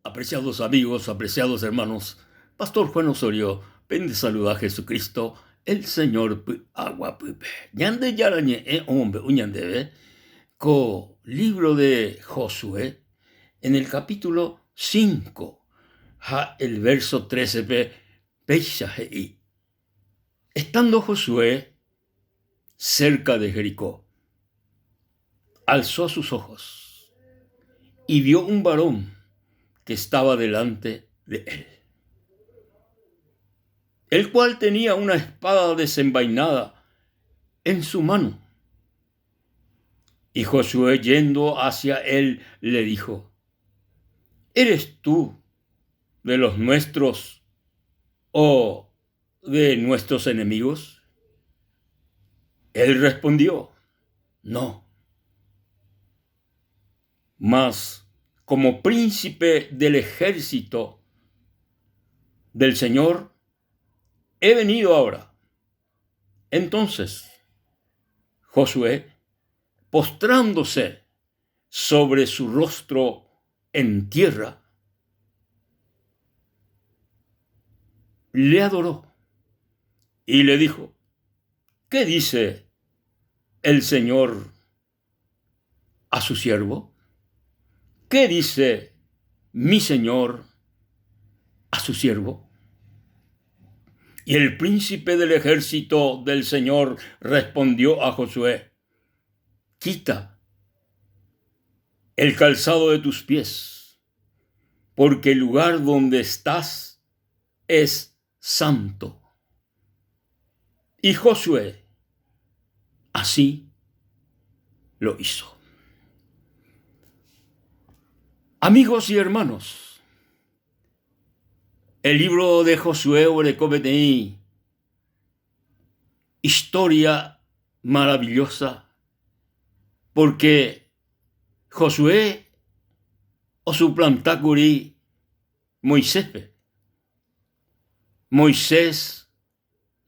Apreciados amigos, apreciados hermanos, Pastor Juan Osorio pende saluda Jesucristo, el Señor py'aguapýpe. Ñandejára ñe'ẽ omombe'u ñandéve ko libro de Josué en el capítulo 5 ha el verso 13-pe péicha he'i, Estando Josué cerca de Jericó, alzó sus ojos y vio un varón que estaba delante de él, el cual tenía una espada desenvainada en su mano. Y Josué yendo hacia él le dijo, ¿eres tú de los nuestros o de nuestros enemigos? Él respondió, no. Mas como príncipe del ejército del Señor, he venido ahora. Entonces Josué, postrándose sobre su rostro en tierra, le adoró y le dijo, ¿qué dice el Señor a su siervo? ¿Qué dice mi Señor a su siervo? Y el príncipe del ejército del Señor respondió a Josué, quita el calzado de tus pies, porque el lugar donde estás es santo. Y Josué así lo hizo. Amigos y hermanos, el libro de Josué oreko peteĩ historia maravillosa porque Josué osuplanta kuri Moiséspe. Moisés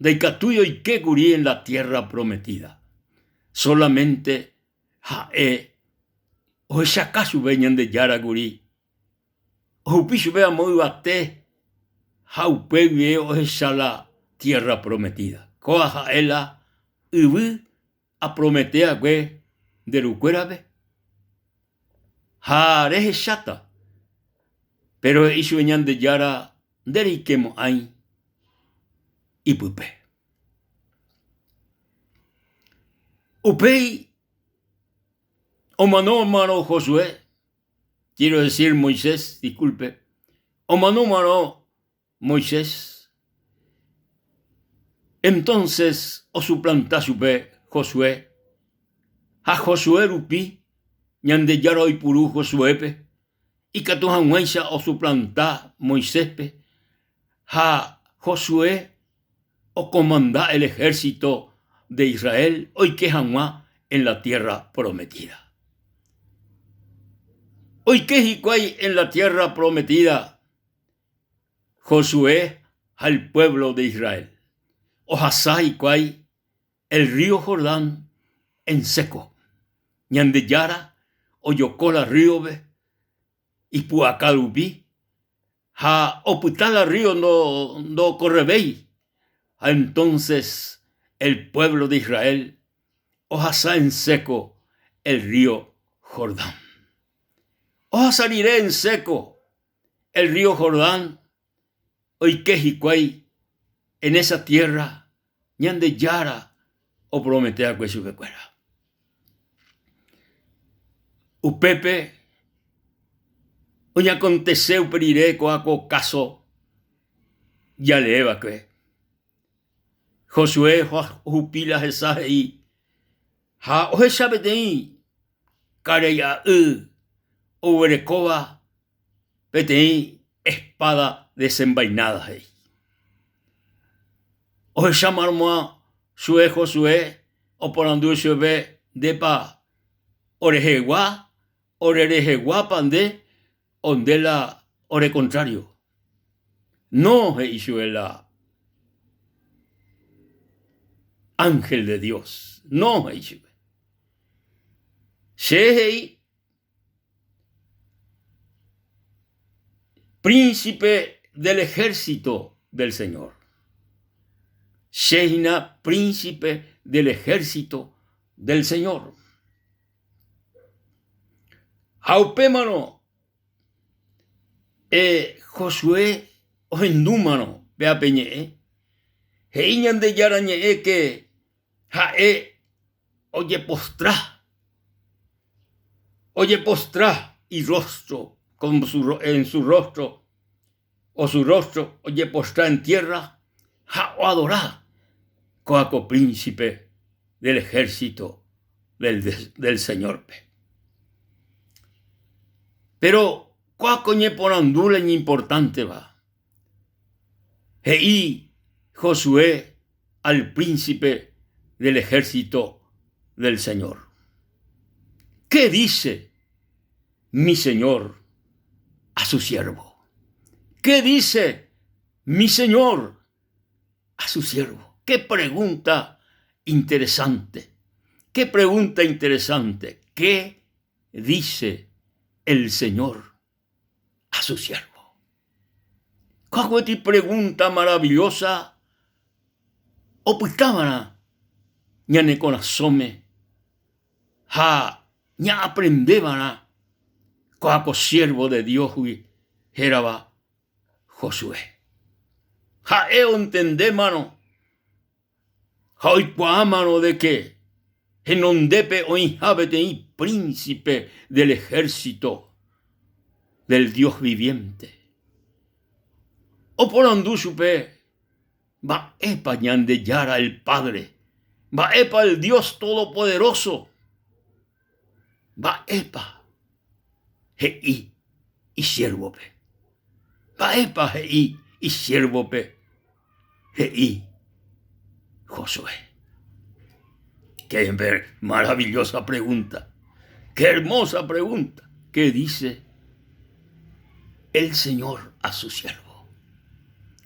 ndaikatúi oike kuri en la tierra prometida, solamente ha'e ohechaka chupe Ñandejára kuri, ohupi chupe amo yvate ha upe guive ohecha la tierra prometida. Kóva ha'e la yvy Apromete hague nde rukuérape ha rehecháta, péro he'i chupe Ñandejára ndereikemo'ãi ipype. Upéi omanómarõ Josué, quiero decir Moisés, disculpe, omanómarõ Moisés. Entonces osuplanta chupe Josué, ha Josué rupi Ñandejára oipuru Josuépe ikatu hag̃uáicha osuplanta Moiséspe, ha Josué okomanda el ejército de Israel oike hag̃ua en la tierra prometida. Oike hikuái en la tierra prometida Josué ha el pueblo de Israel ohasa hikuái el río Jordán en seco. Ñandejára ojoko la ríope ipu'aka rupi ha opyta la río ndokorrevéi ha entonces el pueblo de Israel ohasa en seco el río Jordán. Ohasa rire en seco el río Jordán oike hikuái en esa tierra Ñandejára opromete va'ekue chupekuéra. Upépe oñakontese upe rire ko'ã ko káso jalee va'ekue. Josué ohupi la hesa he'i ha ohecha peteĩ karei'a'y oguerekóva peteĩ espada desenvainada, he'i. Ohechámaramo chue Josué oporandu chupe, Ndépa orehegua, orereheguápa nde o nde la ore contrario? No, he'i chupe la ángel de Dios, no, he'i chupe. Che he'i. Príncipe del ejército del Señor. Che hína príncipe del ejército del Señor. Ha upémarõ Josué ohendúmarõ péva pe ñe'ẽ, he'i Ñandejára ñe'ẽ ke ha'e ojepostra, ojepostra irostro, con su, en su rostro, o su rostro ojepostra en tierra ha oadora kóa ko príncipe del ejército del, del Señor-pe. Pero kóa ko ñeporandu la iñimportánteva, he'i Josué al príncipe del ejército del Señor. ¿Qué dice mi Señor a su siervo? ¿Qué dice mi Señor a su siervo? ¡Qué pregunta interesante! ¡Qué pregunta interesante! ¿Qué dice el Señor a su siervo? Kóa pregunta maravillosa opytáva'erã ñane korasõme ha ñaaprendeva'erã kóa ko siervo de Dios-gui hérava Josué. Ha'e ontendémarõ ha oikuaámarõ de ke henondépe oĩha peteĩ príncipe del ejército del Dios viviente. Oporandu chupe Mba'épa Ñandejára el Padre? Mba'épa el Dios Todopoderoso? Mba'épa he'i isiérvope? Mba'épa he'i isiérvope? He'i Josué. Qué maravillosa pregunta, qué hermosa pregunta. ¿Qué dice el Señor a su siervo?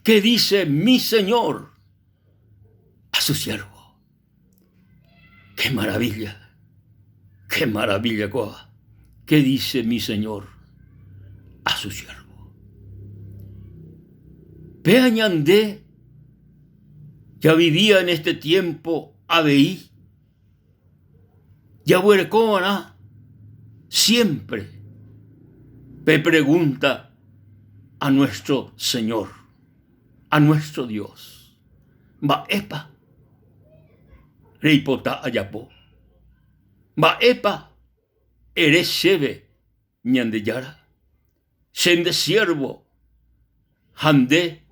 ¿Qué dice mi Señor a su siervo? ¡Qué maravilla! ¡Qué maravilla, Coa! ¿Qué dice mi Señor a su siervo? Pe ñande ya vivía en este tiempo avei jaguerekova'erã siempre pe pregunta a nuestro Señor, a nuestro Dios, Mba'épa reipota ajapo? Mba'épa ere chéve Ñandejára? Che nde siervo ha nde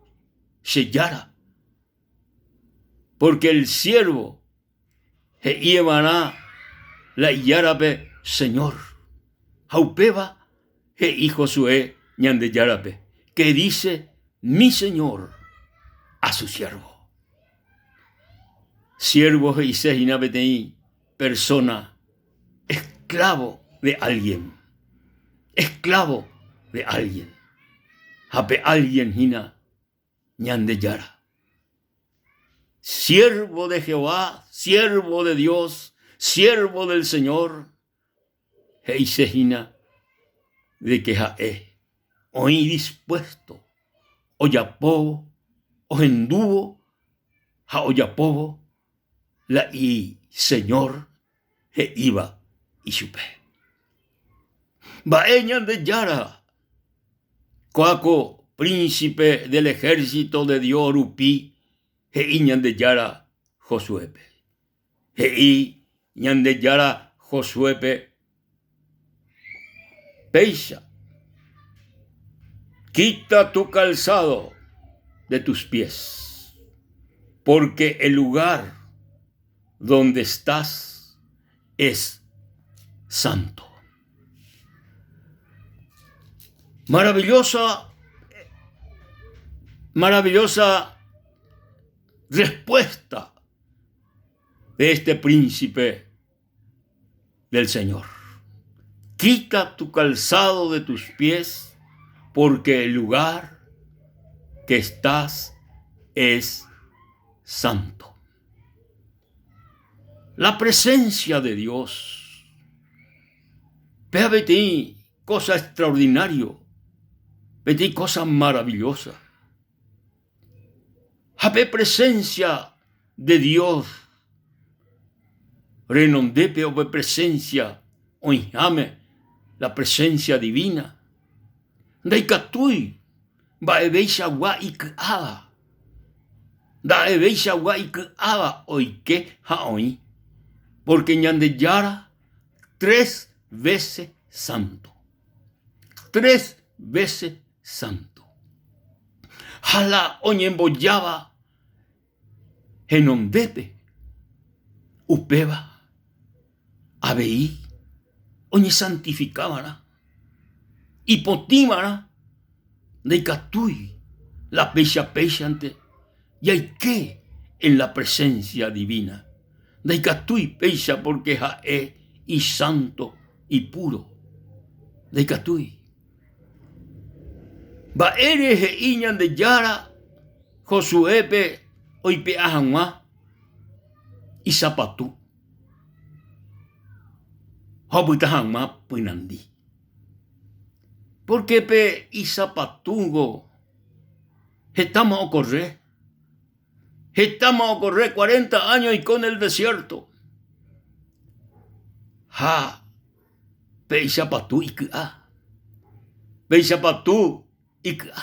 che Jára. Porque el siervo he'íevarã la ijárape Señor. Ha upéva he'i Josué Ñandejárape, que dice mi Señor a su siervo. Siervo he'ise hína peteĩ persona esclavo de alguien, esclavo de alguien. Ha pe alguien hína Ñandejára. Siervo de Jehová, siervo de Dios, siervo del Señor, he'ise hína de que ha'e oĩ dispuesto ojapóvo, ohendúvo ha ojapóvo la iSeñor he'íva ichupe. Mba'e Ñandejára kóa ko príncipe del ejército de Dios rupi he'i Ñandejára Josuépe. He'i Ñandejára Josuépe péicha, Quita tu calzado de tus pies, porque el lugar donde estás es santo. Maravillosa, maravillosa respuesta de este príncipe del Señor. Quita tu calzado de tus pies, porque el lugar que estás es santo. La presencia de Dios. Péa peteĩ cosa extraordinario. Peteĩ cosa maravillosa. Ha pe presencia de Dios renondépe o pe presencia oĩháme, la presencia divina, ndaikatúi mba'eveichagua iky'áva, nda'eveichagua iky'áva oike ha oĩ, porque Ñandejára tres vése sánto. Tres vése sánto. Ha la oñembojáva henondépe, upéva avei oñesantifikava'erã, ipotĩva'erã, ndaikatúi la péicha péichante jaike en la presencia divina, ndaikatúi péicha porque ha'e isánto, ipúro, ndaikatúi. Mba'ére he'i Ñandejára Josuépe oipe'a hag̃ua isapatu ha opyta hag̃ua pynandi? Pórke pe isapatúngo hetáma okorre, hetáma okorre cuarenta áño oiko en el desiérto ha Péichapatu iky'a, péichapatu iky'a.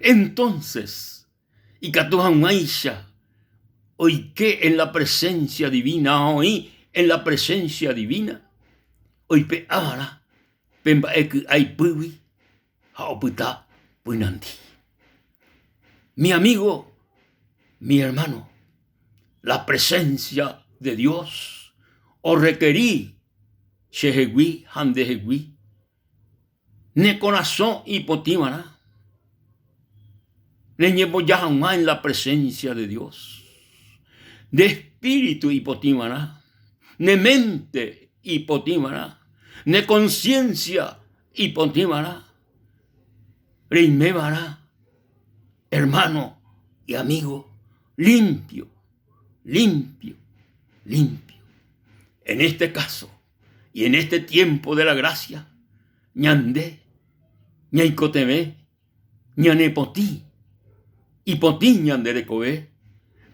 Entonces, ikatu hag̃uáicha oike en la presencia divina ha oĩ en la presencia divina, oipe'avarã pe mba'e ky'a ipýgui ha opyta pynandi. Mi amigo, mi hermano, la presencia de Dios orrequeri chehegui ha ndehegui ne korasõ ipotĩvarã reñemboja hag̃ua en la presencia de Dios. Nde espíritu ipotĩvarã, ne mente ipotĩvarã, ne conciencia ipotĩvarã, reimévarã hermano y amigo limpio, limpio, limpio. En este caso y en este tiempo de la gracia, ñande ñaikotevẽ ñanepotĩ, ipotĩ ñande rekove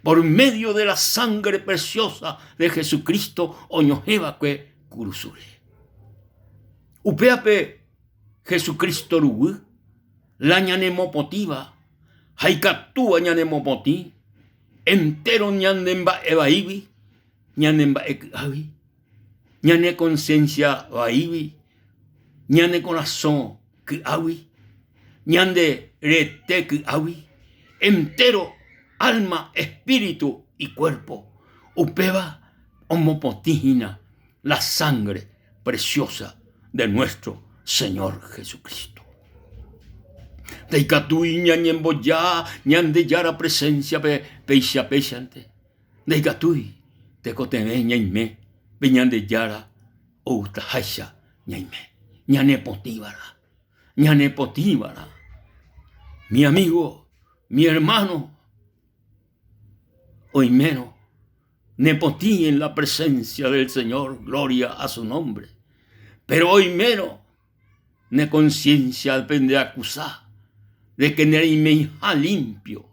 por medio de la sangre preciosa de Jesucristo oñohẽva'ekue kurusúre. Upévape Jesucristo ruguy la ñanemopotĩva ha ikatúva ñanemopotĩ entéro ñande mba'e vaígui, ñane mba'e ky'águi, ñane conciencia vaígui, ñane korasõ ky'águi, ñande rete ky'águi, entéro alma, espíritu y cuerpo. Upéva omopotĩ hína la sangre preciosa de nuestro Señor Jesucristo. Ndaikatúi ñañemboja Ñandejára presencia-pe péicha péichante. Ndaikatúi tekotevẽ ñaime pe Ñandejára ogustaháicha ñaime. Ñanepotĩva'erã, ñanepotĩva'erã. Mi amigo, mi hermano, oimérõ nepotĩ en la presencia del Señor, gloria a su nombre. Pero oimérõ ne conciencia pendeacusa de que nereimeiha limpio,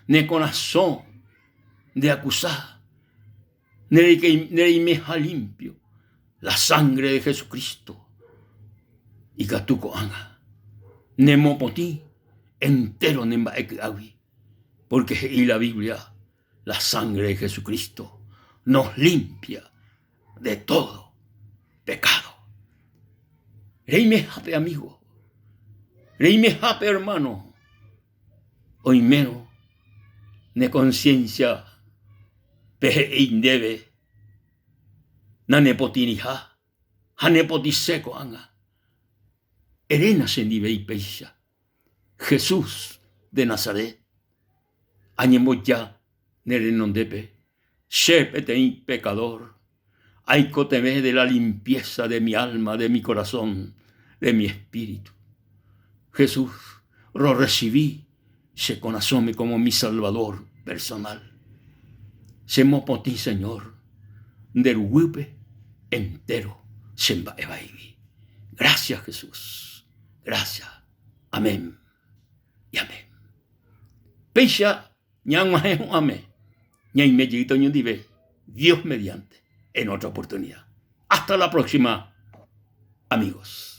ne korasõ ndeacusa nereimeha limpio, la sangre de Jesucristo ikatu ko'ág̃a nemopotĩ entero ne mba'e ky'águi, porque he'i la Biblia la sangre de Jesucristo nos limpia de todo pecado. Reimehápe amigo, reimehápe hermano, oimérõ ne conciencia pe he'i ndéve nanepotĩriha ha nepotĩse ko'ág̃a, eréna chendive péicha, Jesús de Nazaret, añemboja ne renondépe, che peteĩ pecador, aikotevẽ de la limpieza de mi alma, de mi corazón, de mi espíritu. Jesús, rorrecibi che korasõme como mi Salvador personal. Chemopotĩ, Señor, nde ruguýpe entero che mba'e vaígui. Gracias, Jesús. Gracias. Amén y amén. Péicha ñag̃uahẽ hu'ãme ñaime jeýta oñondive Dios mediante en otra oportunidad. Hasta la próxima, amigos.